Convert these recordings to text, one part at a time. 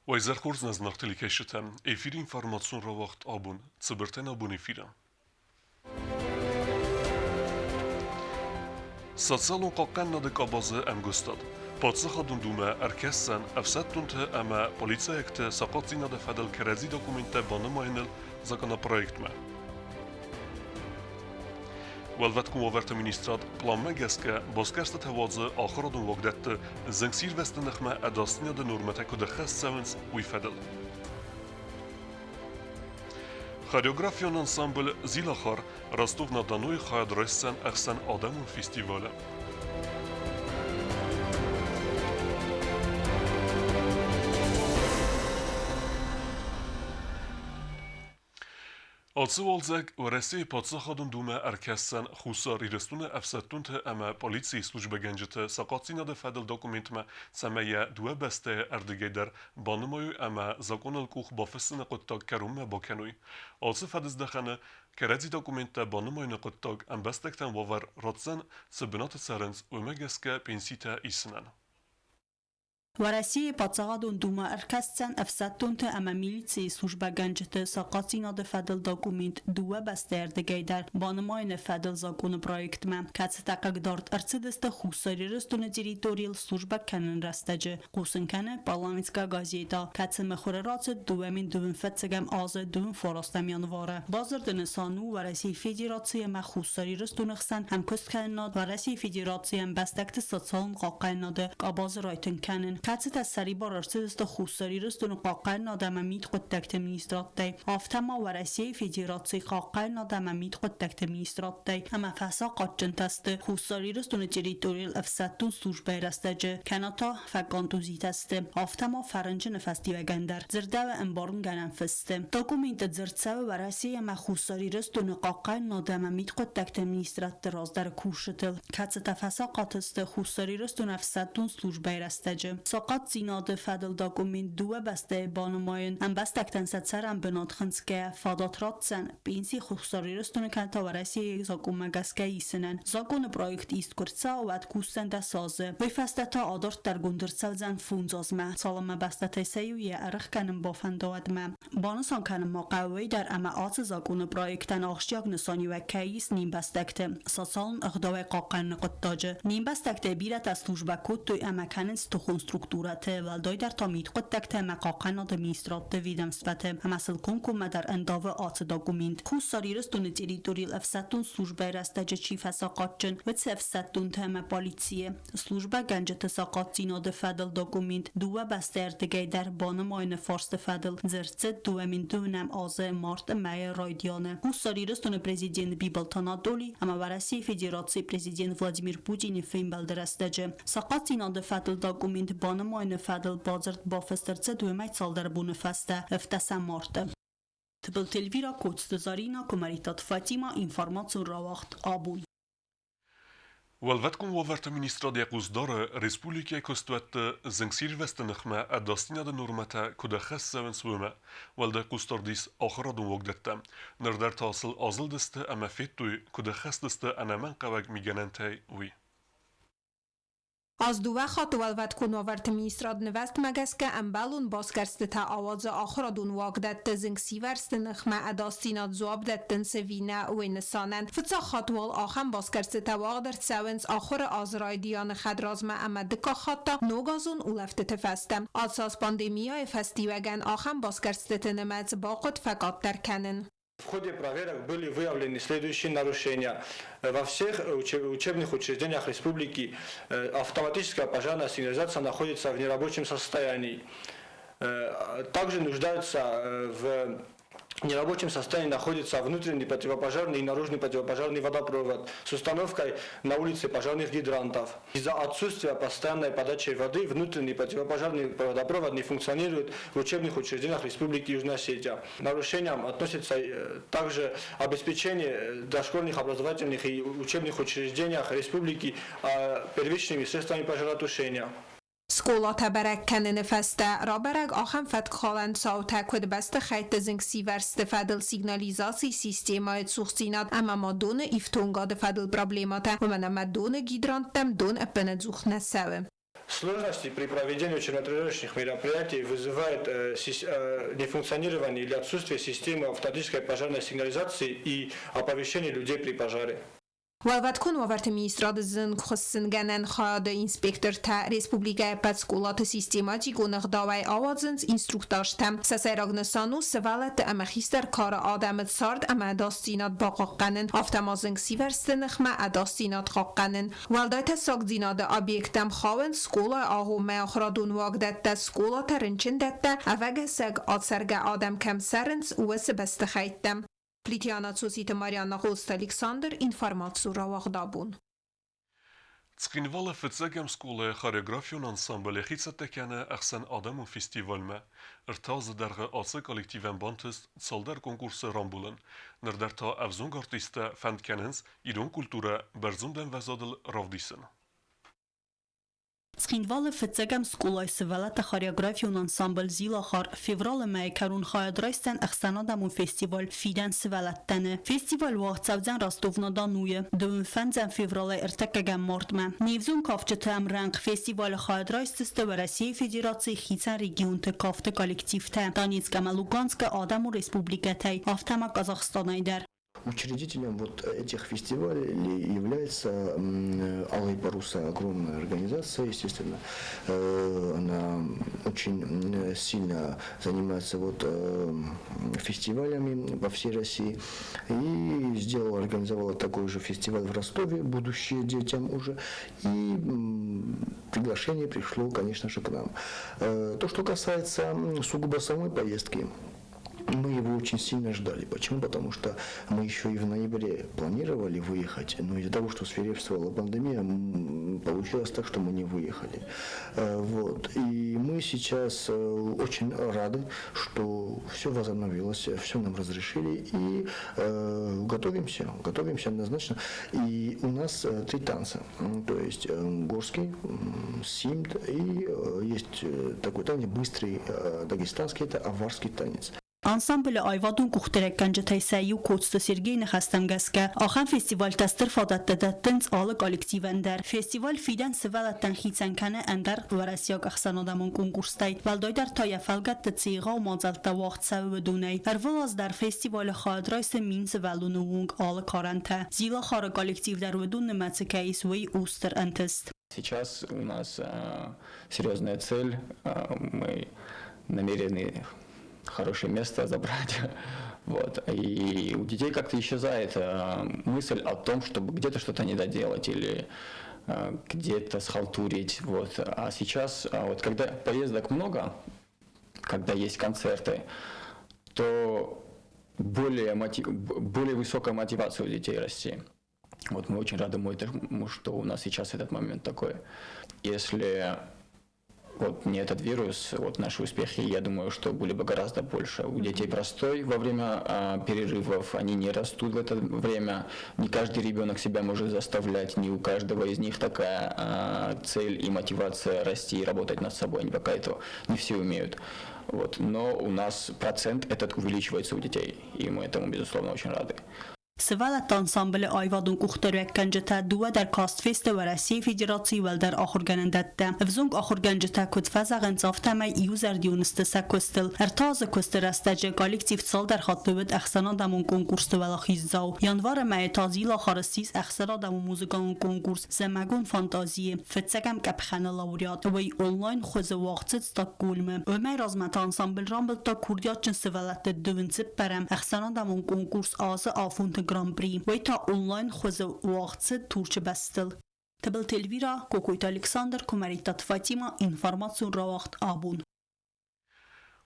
Уӕ хорз нӕ зынаргъ телекӕсджытӕ! Эфиры информацион рауагъд абон, цыбыртӕн абон эфиры. Социалон хъахъхъӕнынады къабазы ӕмгуыстад. Паддзахадон Думӕ ӕркӕсдзӕн ӕфсӕддонты ӕмӕ полицӕйӕгты сахъатдзинады фӕдыл кӕрӕдзи документтӕ банымайыныл законопроектмӕ. Уӕлвӕткон уавӕрты министрад пъланмӕ гӕсгӕ басгӕрстытӕ уадзы ахуырадон уагдӕтты зынгсирвӕзты ныхмӕ ӕдасдзинады нормӕтӕ куыд ӕххӕст цӕуынц, уый фӕдыл. Хореографион ансамбль «Зилахар» Ростов-на-Донуйы хайад райсдзӕн ӕхсӕнадӕмон фестивалы. Ацы уалдзӕг Уӕрӕсейы Паддзахадон Думӕ ӕркӕсдзӕн Хуссар Ирыстоны ӕфсӕддонты ӕмӕ полицийы службӕгӕнджыты сахъатдзинады фӕдыл документмӕ, цӕмӕй йӕ дыууӕ бӕстӕйы ӕрдыгӕй дӕр банымайой ӕмӕ закъоныл къух бафыссыны хъуыддаг кӕронмӕ бакӕной. Ацы фӕдыздӕхӕны кӕрӕдзи документтӕ банымайыны хъуыддаг ӕмбӕстӕгтӕн уавӕр ратдзӕн, цы бынаты цӕрынц, уымӕ гӕсгӕ пенситӕ исынӕн. Уӕрӕсейы Паддзахадон Думӕ ӕркӕсдзӕн ӕфсӕддонты ӕмӕ милицийы службӕгӕнджыты сахъатдзинады фӕдыл документ дыууӕ бӕстӕйы ӕрдыгӕй дӕр банымайыны фӕдыл законы проектмӕ, кӕцытӕ хъыгдард ӕрцыдысты Хуссар Ирыстоны территорийыл службӕ кӕныны рӕстӕджы, хъусын кӕны «Парламентская газета», кӕцы мыхуыры рацыд 2025 азы 29 январы. Бадзырды нысан у Уӕрӕсейы Федераци ӕмӕ Хуссар Ирыстоны хсӕн ӕмкуысткӕнынад Уӕрӕсейы Федерацийы ӕмбӕстӕгты социалон хъахъхъӕнынады къабазы райтынг кӕнын, кӕцытӕ сӕрибар ӕрцыдысты Хуссар Ирыстоны хъахъхъӕнынад ӕмӕ мидхъуыддӕгты министрадтӕй, афтӕ ма Уӕрӕсейы Федерацийы хъахъхъӕнынад ӕмӕ мидхъуыддӕгты министрадтӕй ӕмӕ фӕсахъатджынтӕ сты Хуссар Ирыстоны территорийыл ӕфсӕддон службӕйы рӕстӕджы, кӕнӕ та фӕконтузитӕ сты, афтӕ ма фӕрынчыны фӕстиуӕгӕн дӕр, дзырдӕуы ӕмбарынгӕнӕн фысты. Документы дзырд цӕуы Уӕрӕсе ӕмӕ Хуссар Ирыстоны хъахъхъӕнынад ӕмӕ мидхъуыддӕгты министрадты раздӕры кусджытыл, кӕцытӕ фӕсахъат сты Хуссар Ирыстоны ӕфсӕддон службӕйы рӕстӕджы. Сахъатдзинады фӕдыл документ дыууӕ бӕстӕйы банымайын ӕмбӕстӕгтӕн сӕ цӕрӕнбынат хынцгӕйӕ фадат ратдзӕн пенси Хуссар Ирыстоны кӕнӕ та Уӕрӕсейы закъонмӕ гӕсгӕ исынӕн. Законы проект ист куы рцӕуа, уӕд кусдзӕн 10 азы. Уый фӕстӕ та адарддӕргонд ӕрцӕудзӕн 5 азмӕ, цалынмӕ бӕстӕтӕй сӕ иу йӕ ӕрӕхгӕнын бафӕнда, уӕдмӕ. Банысан кӕнын ма хъӕуы уый дӕр, ӕмӕ ацы законы проектӕн ахсджиаг нысаниуӕг кӕй ис не мбӕстӕгты социалон ӕгъдауӕй хъахъхъӕныны хъуыддаджы. Не мбӕстӕгтӕй бирӕтӕ службӕ кодтой ӕмӕ кӕнынц тыхон структурӕты, уӕлдайдӕр та мидхъуыддӕгты ӕмӕ хъахъхъӕнады министрадты ведомствӕты, ӕмӕ сыл комкоммӕ дӕр ӕндавы ацы документ. Хуссар Ирыстоны территорийыл ӕфсӕддон службӕйы рӕстӕджы чи фӕсахъатджын, уыцы ӕфсӕддонтӕ ӕмӕ полицийы службӕгӕнджыты сахъатдзинады фӕдыл документ дыууӕ бӕстӕйы дӕр банымайыны фарсты фӕдыл дзырд цыд 2009 азы марты мӕйы райдианы. Хуссар Ирыстоны президент Бибылты Анатоли ӕмӕ Уӕрӕсейы Федерацийы президент Владимир Путины фембӕлды рӕстӕджы. Сахъатдзинады фӕдыл документ банымайыны фӕдыл бадзырд бафыст ӕрцыд уымӕй цалдӕр боны фӕстӕ, 17 марты. Тыбылты Эльвира, Коцты Зарина, Куымӕридтаты Фатимӕ, информацион рауагъд абон. Уӕлвӕткон уавӕрты министрад йӕ хъус дары, республикӕйы куыстуӕтты зынгсирвӕзты ныхмӕ ӕдасдзинады нормӕтӕ куыд ӕххӕст цӕуынц, уымӕ. Уӕлдай хъусдард ис ахуырадон уагдӕттӕм. Ныр дӕр та сыл азылдысты ӕмӕ федтой, куыд ӕххӕст сты ӕнӕмӕнгхъӕуӕг мигӕнӕнтӕй, уый. Аз дыууӕ хатты Уӕлвӕткон уавӕрты министрад нывӕзтмӕ гӕсгӕ ӕмбӕлон басгӕрстытӕ ауадзы ахуырадон уагдӕтты зынгсивӕрзты ныхмӕ ӕдасдзинад дзуапп дӕттынц ӕви нӕ, уый нысанӕн. Фыццаг хатт уал ахӕм басгӕрстытӕ уагъд ӕрцӕуынц ахуыры азы райдианы хӕдразмӕ ӕмӕ дыккаг хатт та ногазон улӕфтыты фӕстӕ. Ацы аз пандемияйы фӕстиуӕгӕн ахӕм басгӕрстыты нымӕц бахъуыд фӕкъаддӕр кӕнын. В ходе проверок были выявлены следующие нарушения. Во всех учебных учреждениях республики автоматическая пожарная сигнализация находится в нерабочем состоянии. Также нуждаются в нерабочем состоянии находится внутренний противопожарный и наружный противопожарный водопровод с установкой на улице пожарных гидрантов. Из-за отсутствия постоянной подачи воды внутренний противопожарный водопровод не функционирует в учебных учреждениях Республики Южная Осетия. Нарушениям относится также обеспечение дошкольных образовательных и учебных учреждениях республики первичными средствами пожаротушения. Скъолатӕ бӕрӕг кӕныны фӕстӕ рабӕрӕг ахӕм фӕткхалӕн цаутӕ, куыд бӕстыхӕйтты зынгсивӕрзты фӕдыл сигнализацийы системӕйы цухдзинад ӕмӕ ма доны ифтонгады фӕдыл проблемӕтӕ, уымӕн ӕмӕ доны гидранттӕм дон ӕппынӕдзух нӕ цӕуы. Сложности при проведении учебно-тренировочных мероприятий вызывает нефункционирование или отсутствие системы автоматической пожарной сигнализации и оповещения людей при пожаре. Уӕлвӕткон уавӕрты министрады зынгхуыссынгӕнӕн хайады инспектортӕ республикӕйы ӕппӕт скъолаты систематикон ӕгъдауӕй ауадзынц инструктажтӕ. Сӕ сӕйраг нысан у сывӕллӕтты ӕмӕ хистӕр кары адӕмы цард ӕмӕ ӕдасдзинад бахъахъхъӕнын, афтӕ ма зынгсивӕрзты ныхмӕ ӕдасдзинад хъахъхъӕнын. Уӕлдай тӕссагдзинады объекттӕм хауынц скъолайы агъоммӕ ахуырадон уагдӕттӕ, скъолатӕ, рынчындӕттӕ, ӕвӕгӕсӕг ацӕргӕ адӕм кӕм цӕрынц, уыцы бӕстыхӕйттӕ. Плитиана Цоциты Марианна Гъоцты Александр, информаци рауагъдабон. Цхинвалы фыццӕгӕм скъолайы хореографион ансамбль йӕхи цӕттӕ кӕны ӕхсӕнадӕмон фестивальмӕ. Ӕртӕ азы дӕргъы ацы коллективӕн бантыст цалдӕр конкурсы рамбулын. Ныр дӕр та ӕвзонг артисттӕ фӕнд кӕнынц ирон культурӕ бӕрзонд ӕмвӕзадыл равдисын. Цхинвалы фыццӕгӕм скъолайы сывӕллӕтты хореографион ансамбль «Зилахар» февралы мӕйы кӕрон хайад райсдзӕн ӕхсӕнадӕмон фестиваль «Фидӕн сывӕллӕттӕн-ы». Фестиваль уагъд цӕудзӕн Ростов-на-Донуйы дыууын фӕндзӕм февралӕй ӕртӕккӕгӕм мартмӕ. Не взонг кафджыты ӕмрӕнхъ фестивалы хайад райсдзысты Уӕрӕсейы Федерацийы хицӕн регионты кафты коллективтӕ Донецк ӕмӕ Луганскы адӕмон республикӕтӕй, афтӕ ма Казахстанӕй дӕр. Учредителем вот этих фестивалей является Алые паруса, огромная организация, естественно. Она очень сильно занимается вот фестивалями по всей России. И сделала, организовала такой же фестиваль в Ростове, «Будущее детям» уже. И приглашение пришло, конечно же, к нам. То, что касается сугубо самой поездки, мы его очень сильно ждали. Почему? Потому что мы еще и в ноябре планировали выехать, но из-за того, что свирепствовала пандемия, получилось так, что мы не выехали. Вот. И мы сейчас очень рады, что все возобновилось, все нам разрешили и готовимся, готовимся однозначно. И у нас три танца, то есть горский, симд и есть такой танец быстрый дагестанский, это аварский танец. Ансамблы аивадон къухдарӕггӕнджытӕй сӕ иу Коцты Сергейы ныхӕстӕм гӕсгӕ, ахӕм фестивальтӕ стыр фадӕттӕ дӕттынц алы коллективӕн дӕр. Фестиваль фидӕн сывӕллӕттӕн хицӕн кӕны ӕндӕр уӕрӕсейаг ӕхсӕнадӕмон конкурстӕй, уӕлдайдӕр та йӕ фӕлгӕтты цы егъау мадзӕлттӕ уагъд цӕуы, уыдонӕй. Ӕрвылаз дӕр фестивалы хайад райсы 1000 сывӕллоны онг алы карӕнтӕ. Зилахары коллектив дӕр уыдон нымӕцы кӕй ис, уый у стыр ӕнтыст. Сейчас у нас серьезная цель. Мы намерены хорошее место забрать. Вот. И у детей как-то исчезает мысль о том, чтобы где-то что-то не доделать или где-то схалтурить. Вот. А сейчас, вот, когда поездок много, когда есть концерты, то более высокая мотивация у детей расти. Вот мы очень рады этому, что у нас сейчас этот момент такой. Если вот не этот вирус, вот наши успехи, я думаю, что были бы гораздо больше. У детей простой во время перерывов, они не растут в это время. Не каждый ребенок себя может заставлять, не у каждого из них такая цель и мотивация расти и работать над собой. Они пока этого не все умеют. Вот. Но у нас процент этот увеличивается у детей, и мы этому, безусловно, очень рады. Сывӕллӕтты ансамблы аивадон къухдариуӕггӕнджытӕ дыууӕ дӕр каст фесты Уӕрӕсейы Федерацийы уӕлдӕр ахуыргӕнӕндӕттӕ. Ӕвзонг ахуыргӕнджытӕ куыд фӕзӕгъынц, афтӕмӕй иузӕрдион сты сӕ куыстыл. Ӕртӕ азы куысты рӕстӕджы коллектив цалдӕр хатты уыд ӕхсӕнадӕмон конкурсты уӕлахиздзау. Январы мӕйы та Зилахар ссис ӕхсӕнадӕмон музыкалон конкурс «Зымӕгон фантазийы» фыццӕгӕм къӕпхӕны лауреат. Уый онлайн хуызы уагъд цыд Стокгольмы. Уымӕй размӕ та ансамбль рамбылдта курдиатджын сывӕллӕтты дыууын цыппӕрӕм ӕхсӕнадӕмон конкурс азы афонты гран-при. Уый та онлайн хуызы уагъд цыд Турчы бӕстыл. Тыбылты Эльвира, Кокойты Александр, Куымӕридтаты Фатима, информацион рауагъд абон.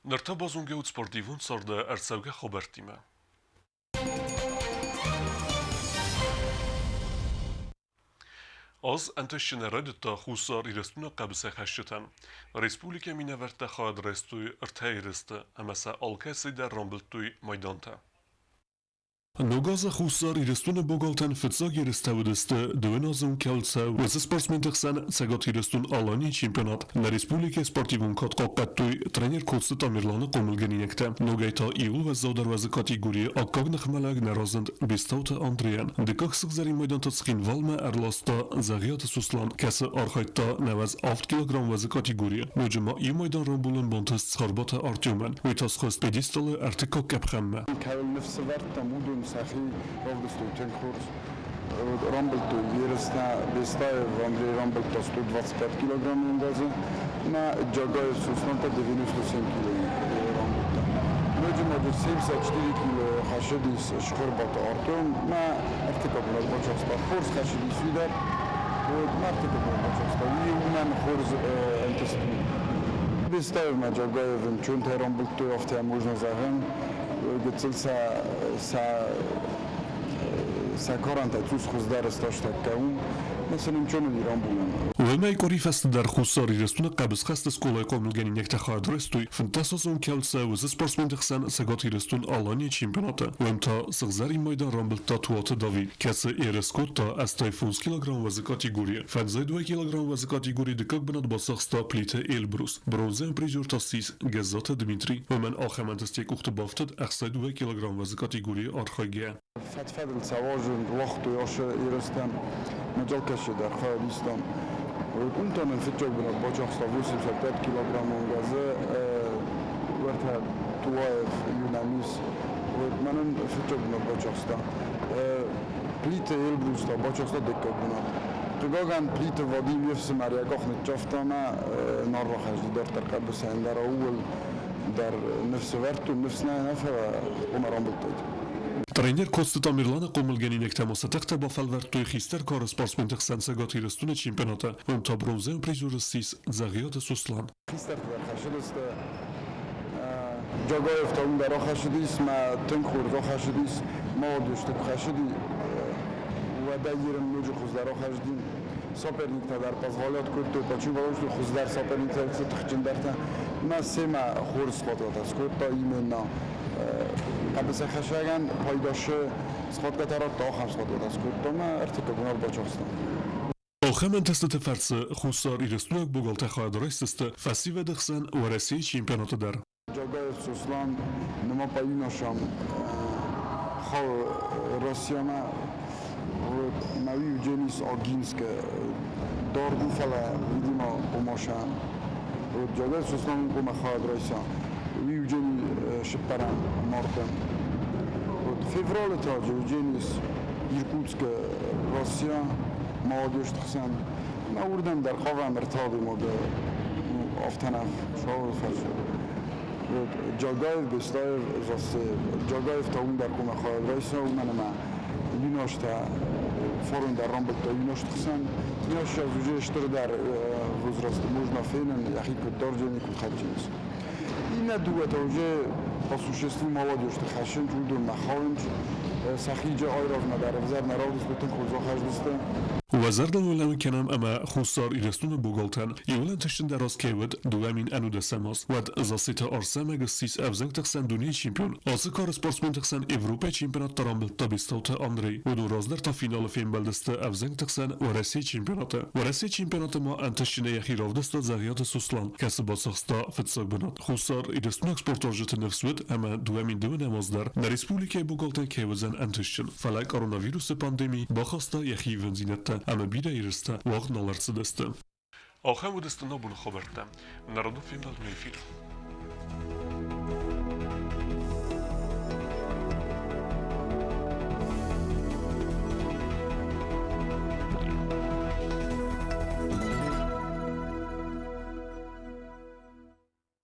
Ныр та базонгӕ ут спортивон царды ӕрцӕугӕ хабӕрттимӕ. Аз ӕнтыстджынӕй райдыдта Хуссар Ирыстоны хъӕбысӕйхӕсджытӕн. Республикӕйы минӕвӕрттӕ хайад райстой ӕртӕ ерысты ӕмӕ сӕ алкӕцыйы дӕр рамбылдтой майдантӕ. Ног азы Хуссар Ирыстоны богалтӕн фыццаг ерыстӕ уыдысты дыууӕназон кӕлцӕ уыцы спортсменты хсӕн Цӕгат Ирыстон-Аланийы чемпионат. Нӕ республикӕйы спортивон кад хъахъхъӕдтой тренер Коцты Тамерланы хъомылгӕнинӕгтӕ. Ногӕй та иууыл уӕззаудӕр уӕзы категорийы аккаг ныхмӕлӕг нӕ разынд Бестауты Андрейӕн. Дыккаг сыгъзӕрин майданты Цхинвалмӕ ӕрласта Дзӕгъиаты Суслан, кӕцы архайдта 98 килограмм уӕзы категорийы. Ноджы ма иу майдан рамбулын бантыст Цхуырбаты Артемӕн. Уый та схызт пьедесталы ӕртыккаг къӕпхӕнмӕ. Кӕуыл ныфс ӕвӕрдтам, уыдон сӕхи равдыстой тынг хорз. Рамбылдтой ерыстӕ Бестаев Андрей рамбылдта 125 килограммы ӕндадзы, ӕмӕ Джагаев Сослан та 97 килойы рамбылдта. Ноджы ма дзы 74 килойы хӕссыдис Цхуырбаты Артем, мӕ ӕртыккаг бынат бацахста. Хорз хӕссыдис уый дӕр, мӕ ӕртыккаг бынат бацахста. Уый уымӕн хорз ӕнтыст у. Бестаев ӕмӕ Джагаев ӕнцонтӕй рамбылдтой, афтӕ можно зӕгъӕн. Гыццыл сӕ сӕ сӕ карӕнтӕ цъус хуыздӕр стастӕккӕ уым, ӕмӕ сын ӕнцон уыди рамбулын. Уымӕй къуыри фӕстӕдӕр Хуссар Ирыстоны хъӕбысхӕсты скъолайы хъомылгӕнинӕгтӕ хайад райстой фынддӕсазон кӕлцӕ уыцы спортсменты хсӕн Цӕгат Ирыстон-Аланийы чемпионаты. Уым та сыгъзӕрин майдан рамбылдта Туаты Давид, кӕцы ерыс кодта 85 килограмм уӕзы категорийы. Фӕндзай дыууӕ килограмм уӕзы категорийы дыккаг бынат бацахста Плиты Эльбрус. Бронзӕйон призер та ссис Гӕззаты Дмитрий. Уымӕн ахӕм ӕнтыстӕй къухты бафтыд 62 килограмм уӕзы категорийы архайгӕйӕ. Фӕд-фӕдыл цӕуазын уагътой ацы ерыстӕм Маджалкӕсы дӕр хайадистам. Уым та нын фыццаг бынат бацахста 85 килограммон газы уӕртӕ Туаев Юнамис. Мӕнӕн фыццаг бынат бацахста. Плиты Эльбрус та бацахста дыккаг бынат. Хъыгагӕн, Плиты Вадим йе фсымӕр йӕ къах ныццавта ӕмӕ нал рахӕсти дарддӕр хъӕбысӕй, ӕндӕр ууыл дӕр ныфс ӕвӕрдтон, ныфс нӕ, нӕ фӕлӕ хъуамӕ рамбылдтаид. Тренер Коцты Тамерланы хъомылгӕнинӕгтӕ ма сӕ тыхтӕ бафӕлвӕрдтой хистӕр кары спортсменты хсӕн Цӕгат Ирыстоны чемпионаты. Уым та бронзӕйон призер ссис Дзӕгъиаты Сослан. Хистӕрты дӕр хӕссыдысты. Джагаев та уым дӕр ахӕссыдис, мӕ тынг хорз ахӕссыдис, молодежь куы хӕссыди, уӕдӕй ерын ноджы хуыздӕр ахӕссыди. Соперниктӕ дӕр позволять кодтой, почему потому что хуыздӕр соперниктӕ тыхджындӕртӕ. Мӕ семӕ хорз схваткӕтӕ скодта именно хъӕбысӕйхӕссӕгӕн пайдашы схваткӕтӕ радта, ахӕм схваткӕтӕ скодта мӕ ӕртыккаг бынат бацахста. Ахӕм ӕнтыстыты фӕрцы Хуссар Ирыстойнаг богалтӕ хайад райсдзысты фӕсивӕды хсӕн Уӕрӕсейы чемпионаты дӕр. Джагаев Сослан нымадта юношам хъӕуы Россиямӕ. Вот мӕ Евгений Огинская дард у, фӕлӕ, видимо, хъуымаша. Вот Джагаев Сослан хъуамӕ хайад райса. Уый Евгений сыппӕрӕм марты. Вот февралы та Евгений Иркутскы Россия молодежь хсӕн. Мӕ уырдӕм дӕр хъавӕм ӕртӕ адӕймагы афтӕ нӕ фӕуы фӕрсы. Вот Джагаев, Бестаев, Зассеев. Джагаев та уым дӕр хъуамӕ хайад райса, уымӕн ӕмӕ юностӕ форум дӕр рамбылдта юносты хсӕн. Юност сейчас уже стырдӕр возрасты можно фенын, йӕхи куыд дӕрджени, куыд хӕцджынц. Иннӕ дыууӕтӕ уже по существу молодежьты хӕссынц, уыдонмӕ хауынц. Сӕхиджы айразмӕ дӕр ӕвзӕр нӕ равдыстой, тынг хорз ахӕсдзысты. Уӕ зӕрдыл уылӕн кӕнӕм ӕмӕ Хуссар Ирыстоны богалтӕн иуыл ӕнтыстджындӕр аз кӕй уыд 2011 аз, уӕд Зассеты Арсӕмӕг ссис ӕвзӕнгты хсӕн дунейы чемпион. Ацы кары спортсменты хсӕн Европӕйы чемпионат рамбылдта Бестауты Андрей. Уыдон раздӕр та финалы фембӕлдысты ӕвзӕнгты хсӕн Уӕрӕсейы чемпионаты. Уӕрӕсейы чемпионаты ма ӕнтыстджынӕй йӕхи равдыста Дзӕгъиаты Сослан, кӕцы бацахста фыццаг бынат. Хуссар Ирыстонаг спортуарзджыты ныфс уыд, ӕмӕ 2009 аз дӕр нӕ республикӕйы богалтӕн кӕй уыдзӕн ӕнтыстджын. Фӕлӕ коронавирусы пандеми бахаста йӕхи ивындзинӕдтӕ ӕмӕ бирӕ ерыстӕ уагъд нал ӕрцыдысты. Ахӕм уыдысты нӕ боны хабӕрттӕ. Народон фембӕлдмӕ эфир.